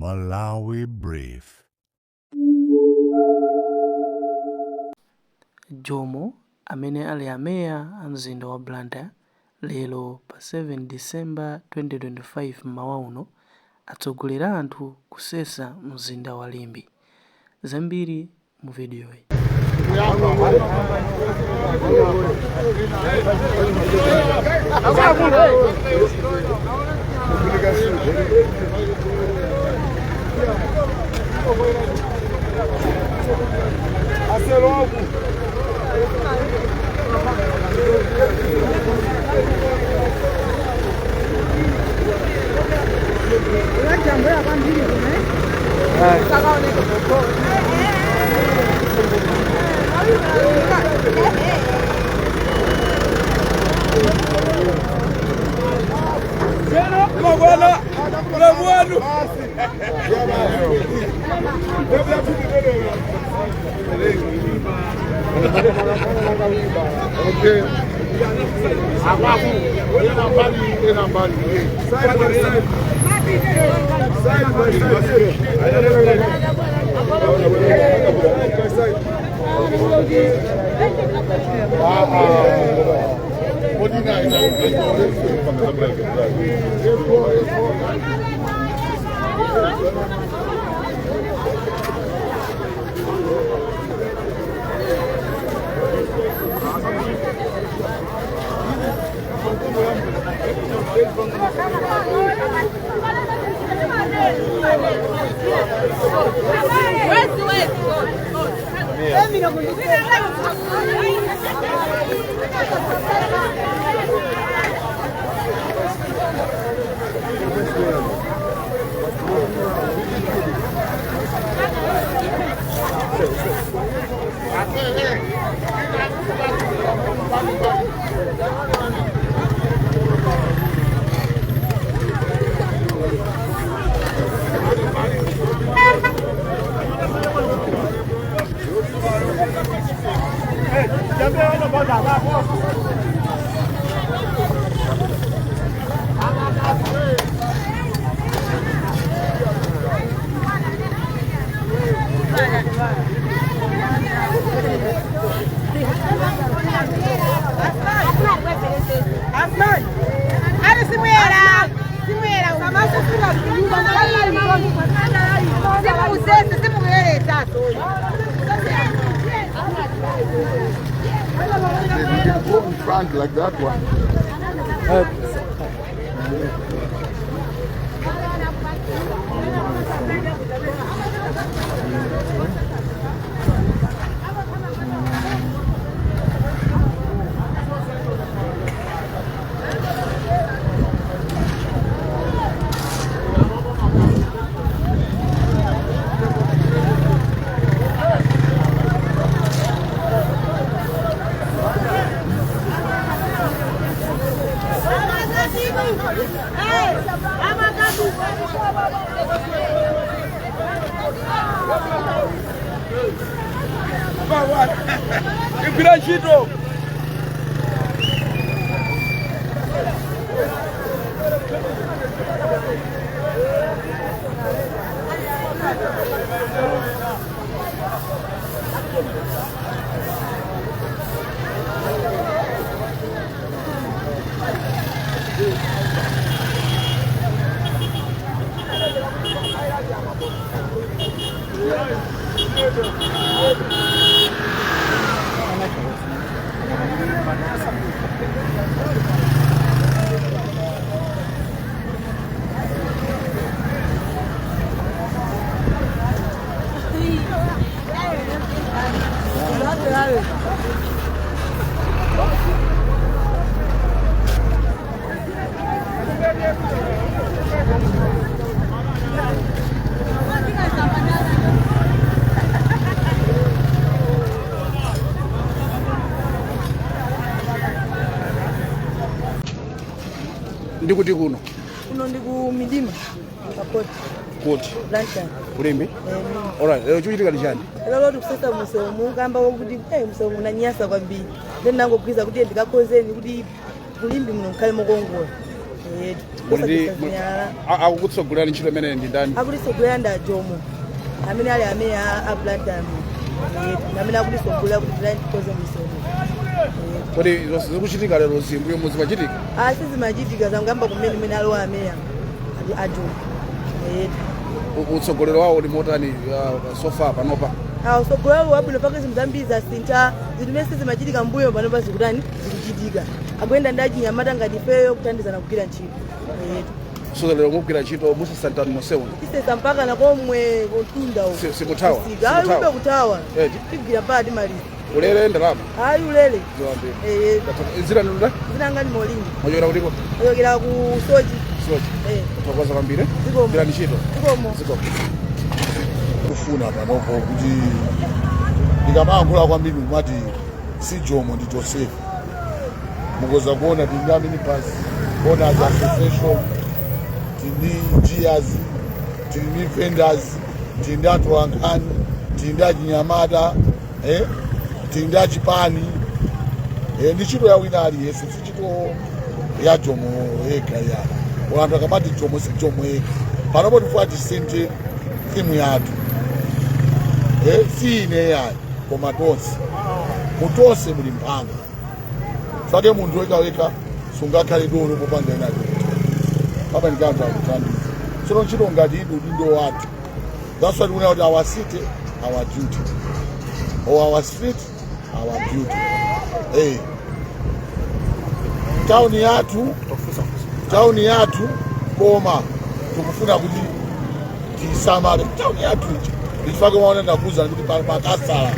Malawi Brief. Jomo amene ali a meya a mzinda wa Blantyre lero pa 7 December 2025 mmawa uno atsogolera anthu kusesa mzinda wa Limbe. Zambiri mu vidiyoyi. Go in front like that one. Igwira ntchito. Ndikuti kuno? Kuno ndi ku midima kapoti. Kuti? Blantyre. Ku Limbe. Alright, lero chikuchitika ndi chani? Lero tikusesa msewu kamba wokuti msewu unanyasa kwambiri, then nangogwiza kuti ndikakonzeni kuti ku Limbe muno mukhale mokongola. Muli ndi- Kusasisa Akukutsogolerani ntchito imeneyi ndi ndani? Akutitsogolera ndi ajomo amene ali amene a Blantyre, amene akutitsogolera kuti tikonze msewu. Kodi zonse zikuchitika lero zimbuyo muzimachitika? Sizimachitika, zangamba kumene mene alowa ameya ajomo. Utsogoleri wawo uli motani so far panopa? Utsogoleri wabwino, pake zinthu zambiri zasintha. Zinthu zimene sizimachitika mbuyo panopa zikutani? Zikuchitika. Akuyenda ndi achinyamata ngati ifeyo kuthandizana kugwira ntchito. So lero mugwira ntchito, musasantani monseuno? Tisesa mpaka nakomwe kuntunda uko. Simuthawa? Kusika. Ayi, Simuthawa? ube kuthawa. Eti? Tigwira mpaka timaliza. Ulere ndalama? Ayi, ulere. Ziwambiri. Eh. Zina ndunda? Zinanga ni Molingi. Mwachokera kutiko? Ochokera ku Soji. Soji. Eh. Thokoza kwambiri. Zikomo. Gwirani ntchito. Zikomo. Zikomo. Kufuna panopo kuti ndikamayankhula kwambiri kumati si Jomo, ndi Joseph. Mukoza kuona tili ndi minibus owners association, tili ndi GIAs, tili ndi vendors, tili ndi atolankhani, tili ndi achinyamata, tili ndi achipani. Ndi ntchito ya wina aliyense, si ntchito ya Jomo yekha ya. Anthu akamati Jomo, si Jomo yekha. Panopo tifuna tisinthe theme yathu, si ine yayi koma tonse. Mutonse muli mphamvu. Fake munthu wekaweka sungakhale dolo popanda ena kuti papa ndikanthu akuthandiza. Tsono ntchito ngati idi udindo wathu. That's why tikunena kuti our city, our duty, or our street, our duty. Hey. Tauni yathu, tauni yathu, koma tikufuna kuti tisamale tauni yathu iji. Ndichifake maona ndakuwuzani kuti pali makasala,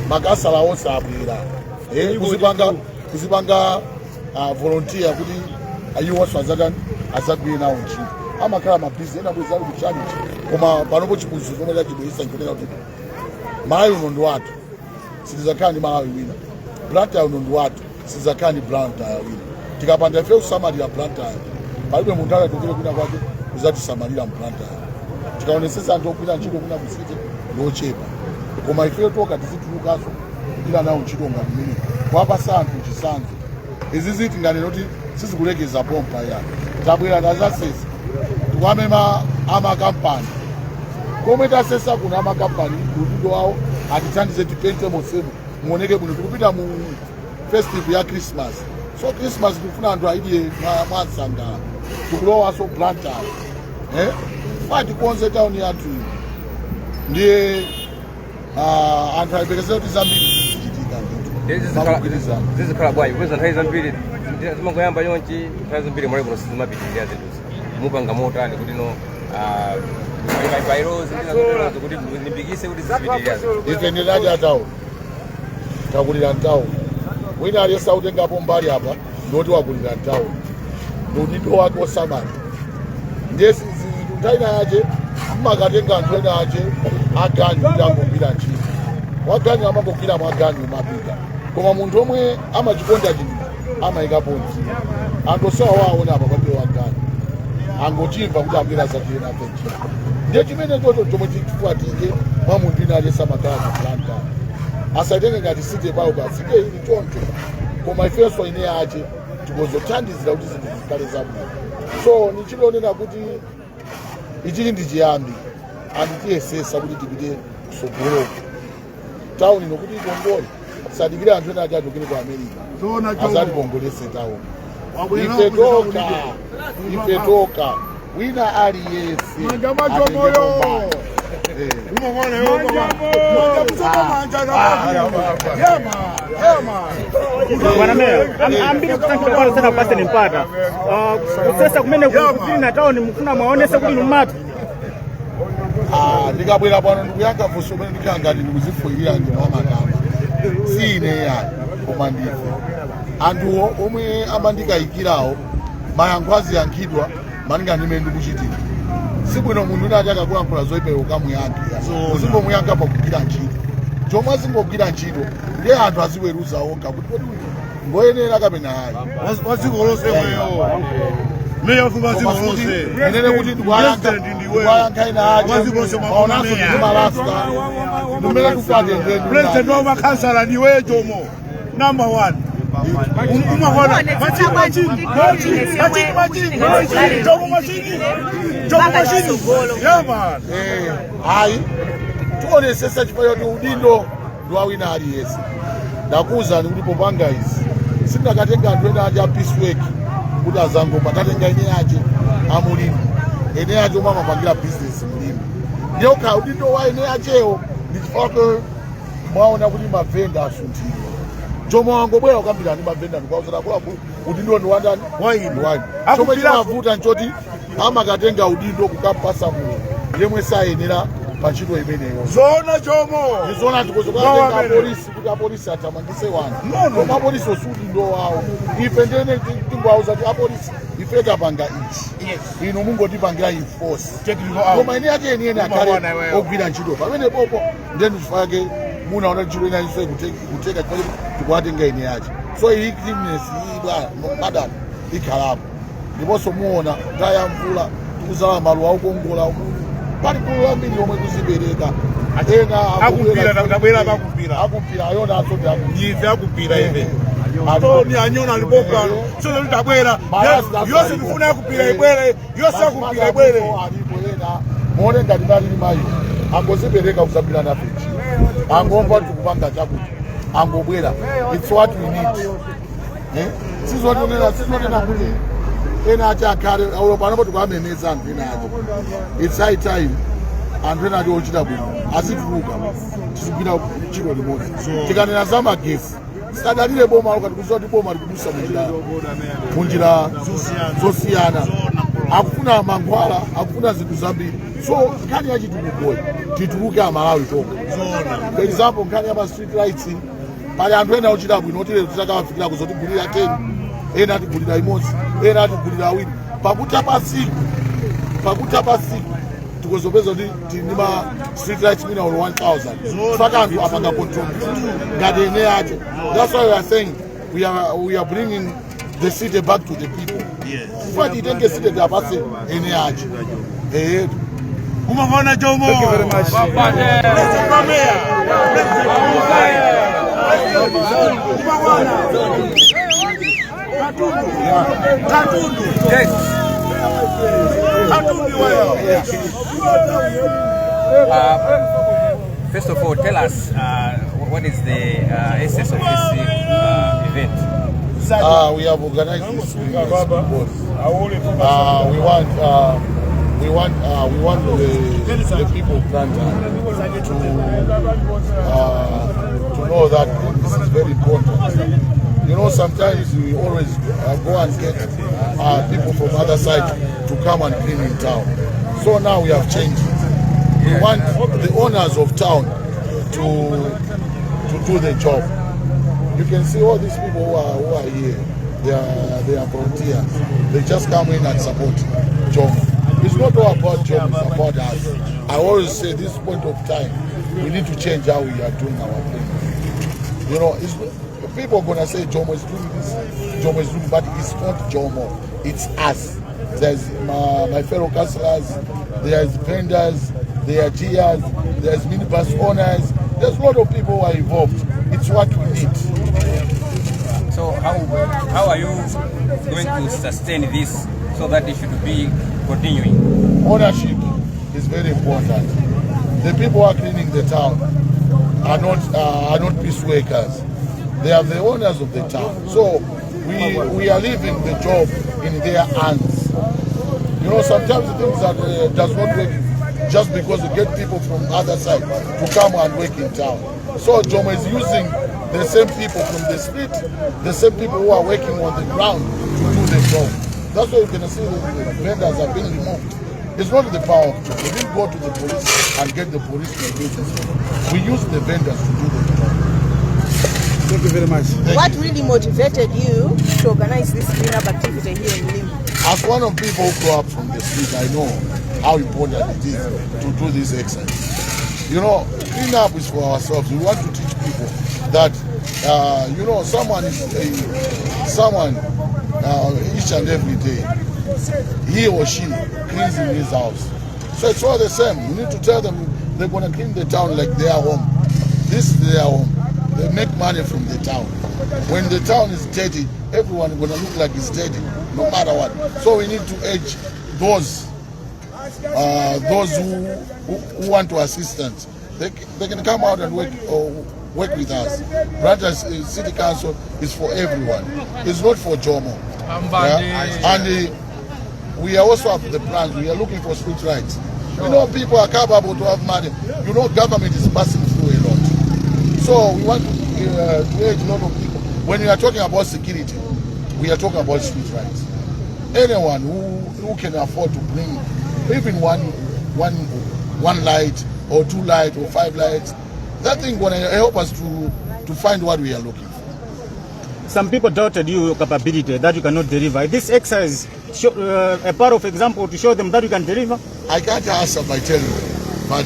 makasala onse abwera, kuzipanga volunteer kuti iwonso azatani? Azagwire nawo ntchito. Amakhala ma busy, ena bwezi ali kuchalichi, koma panopo chiphunzitso chomwe chachibweresa nchonena kuti Malawi uno ndi wathu, sitizakhala ndi Malawi wina. Blantyre uno ndi wathu, sitizakhala ndi Blantyre wina. Tikapanda ife kusamalira Blantyre, palibe munthu atatokere kwina kwake kuzatisamalira mBlantyre. Tikaonesesa, anthu ogwira ntchito kwina ku city ndochepa, koma ife toka tizitulukanso kugwira nawo ntchito ngati imene kuwapasa anthu chitsanzo. Izi zitinganena kuti sizikulekeza pompa ya tabwera tazasesa, tikwamema amakampani komwe tasesa kuno. Amakampani udindo wawo atithandize tipente monsemo muoneke bwino. Tikupita mu festive ya Christmas, so Christmas tikufuna anthu aidye mwansangala. Tikulowaso Blantyre, tikonze tauni yathu iyi. Ndiye anthu ayembekezere kuti zambiri zichitika ndithu pakugwirizana. Zizikhala bwanji kupeza nthawi zambiri zimangoyamba chonchi, nthawi zambiri mali kuno sizimapitirira zinthuzi? Mupanga motani kuti no bylaws ndinazoterozo kuti limbikise kuti zizipitirira? Ife ndinati atauni takulira mtauni. Wina aliyense autengapo mbali apa ndoti wakulira mtauni, ndi udindo wake osamala. Ndiye nthawi ina yache mmakatenga anthu ena ache aganyu kuti angogwira ntchito waganyu, amangogwira mwaganyu umapita, koma munthu omwe amachikonda chinthu amayikapo mtima. Anthu osawa waona apa palibe waganyu, angochimva kuti abwera zagwire nafe ntchito. Ndiye chimene chocho chomwe chikufatike mwa munthu ina aliyense amakhala ku Blantyre asaitenge ngati city pawo pa city ili choncho, koma ifenso ine ache tikozothandizira kuti zinthu zikhale zabwino. So ni ntchito yonena kuti ichili ndi chiyambi, anditiyesesa kuti tipite kusogoloko. Tauni ino kuti ikongole, sadikire anthu ena ake achokere ku America azatikongolese tauni. Ife toka, ife toka, wina aliyense Manja machomoyo. atenge. Manja Bwana meya, ambiri kusankhidwa kwanu sanapaseni mpata. Kusesa kumene kucleana town, mufuna mwaonese kuti numatu? Ah, ndikabwera pano ndikuyankha funso pamene ndikhala ngati ndikuzifuwirira ndimwamakamba. Si ine yayi, koma ndife. Anthuwo omwe amandikayikirawo, mayankho aziyankhidwa malinga ndi mmene ndikuchitira. Sibwino munthu wina ati akakulankhula zoyipa iwe ukamuyankhe. Uzingomuyankha pakugwira ntchito chomwe azingogwira ntchito, ndiye anthu aziweruza okha kuti kodi uyu ngoyenera kapena ayi. Wa dziko lonse mweyo. Meya wa dziko lonse. Nenene kuti ndikuwayankha President ndiwe. ndikuwayankha ina ache Wa dziko lonse. Maonanso Meya. ndikumalasta ndimene tikufatendeni. President wa makhansala ndiwe, Jomo. Number one. Umakona machini, machini, machini, machini, machini, Jomo machini, Jomo machini. Yeah, man. Eh, ayi, tionesesa chifukwa choti udindo ndi wa wina aliyense. Ndakuwuzani kuti popanga izi sindakatenga anthu ena aja piecework kuti azangomba. Tatenga ene ache amulimi, ene ache omwe amapangira business mlimi, ndiye ukhala udindo wa ene achewo. Ndi chifukwa mwaona kuti mavenda asunthidwa. Chomwe wangobwera kukambirana ndi mavenda ndikuwauza, akuluakulu, udindo ndi wandani? Wa inu. Ndi wanu. Chomwe Akupira- chimavuta nchoti amakatenga udindo kukapasa munthu yemwe sayenera pa ntchito imeneyo. Zona, Jomo. Ndizona, tikuzokatenga apolisi kuti apolisi athamangise wanthu. No, no. Koma apolisi osi udindo wawo, ife ndene tingowauza kuti apolisi, ife tapanga ichi, inu mungotipangira enforce. Technical out. Koma ine ati enieni akhale Umaona iweyo. ogwira ntchito pamene popo. Ndeni chifukwa chake munaona ntchito inayinso ikuteka chifukwa choti tikuwatenga ine yache. So iyi cleanness iyi, bwana, madam, ikhalapo. Ndiponso muona nthawi ya mvula tikuzala maluwa aukongola. Pali gulu lambiri lomwe kuzipereka ena. Akumpira, tabwera akumpira. Akumpira ayona asoti akumpira. Ife akumpira ife. Alipo. Toni anyona alipo pano. So tabwera. Yose tifuna yakupira ibwere. Yose yakupira ibwere. Alipo ena, muone ngati malili mayo angozipereka kuzagwira nafe ntchito, angomva tikupanga chakuti angobwera. It's what we need, eh? Sizotinena kuti ena achi akhale aulo panopo tikuamemeza anthu ena acho. It's high time anthu ena ati ochita bwino azituluka, tizigwira ntchito limodzi. Tikanena za magesi, sadalire boma lokha. Tikuziwa kuti boma likudusa munjira zosiyana, akufuna mankhwala, akufuna zinthu zambiri. So nkhani yachitukukoyi tituluke Amalawi tokha. For example, nkhani ya ma street lights, pali anthu ena ochita bwino oti lero titakawafikira kuzotigulira 10, ena atigulira imodzi, ena atigulira awiri. Pakutha pasiku tikozopeza kuti tili ndi ma street lights mina olo 1000 faka anthu apanga contribute ngati ene acho. That's why we are saying we are bringing the city back to the people. Kufa titenge city tiapase ene acho, eyetu. Umaona, Jomo. Thank you very much. President Pamea. Umaona. Katundu. Katundu. Yes. Katundu wewe. First of all, tell us what is the essence of this event? We have organized this because we want the people of Blantyre to know that this is very important. Sometimes we always go and get people from other side to come and clean in town. So now we have changed it. We want the owners of town to do the job. You can see all these people who are here. They are volunteers. They just come in and support Jomo. It's not all about Jomo, it's about us. I always say this point of time, we need to change how we are doing our things. People are gonna say Jomo is doing this, Jomo is doing, but it's not Jomo, it's us. There's my fellow councillors, there's vendors, there are GRs, there's minibus owners, there's a lot of people who are involved. It's what we need. So how are you going to sustain this so that it should be continuing? Ownership is very important. The people who are cleaning the town are not piece workers. They are the owners of the town. So we are leaving the job in their hands. Sometimes the things that does not work just because you get people from other side to come and work in town. So Jomo is using the same people from the street, the same people who are working on the ground to do the job. That's why you can see the vendors are being removed. It's not the power of Jomo. We didn't go to the police and get the police to do this. We use the vendors to do the job. Thank you very much. Thank What you. really motivated you to organize this cleanup activity here in Limbe? As one of people who grew up from the street, I know how important it is to do this exercise. Clean up is for ourselves. We want to teach people that someone is someone each and every day, he or she cleans in his house. So it's all the same. We need to tell them they're going to clean the town like their home. This is their home. They make money from the town. When the town is dirty, everyone gonna look like it's dirty, no matter what. So we need to urge those who want to assist us, they can come out and work or work with us. Blantyre City Council is for everyone. It's not for Jomo. Yeah? And we also have the plans. We are looking for street lights. People are capable to have money. Government is passing through a lot. So we want to urge a lot of people. When we are talking about security, we are talking about street lights. Anyone who can afford to bring even one light or two light or five lights, that thing gonna help us to find what we are looking for. Some people doubted you, your capability, that you cannot deliver. This exercise show, a part of example to show them that you can deliver? I can't answer by telling them, but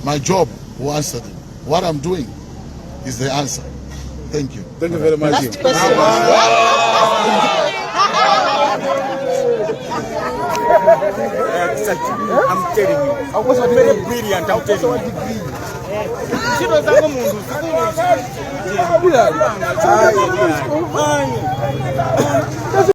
my job will answer them. What I'm doing is the answer. Thank you. Thank you very much. Last question. Exactly. I'm telling you. Very brilliant, I'm telling you. Ntchito zako munthu.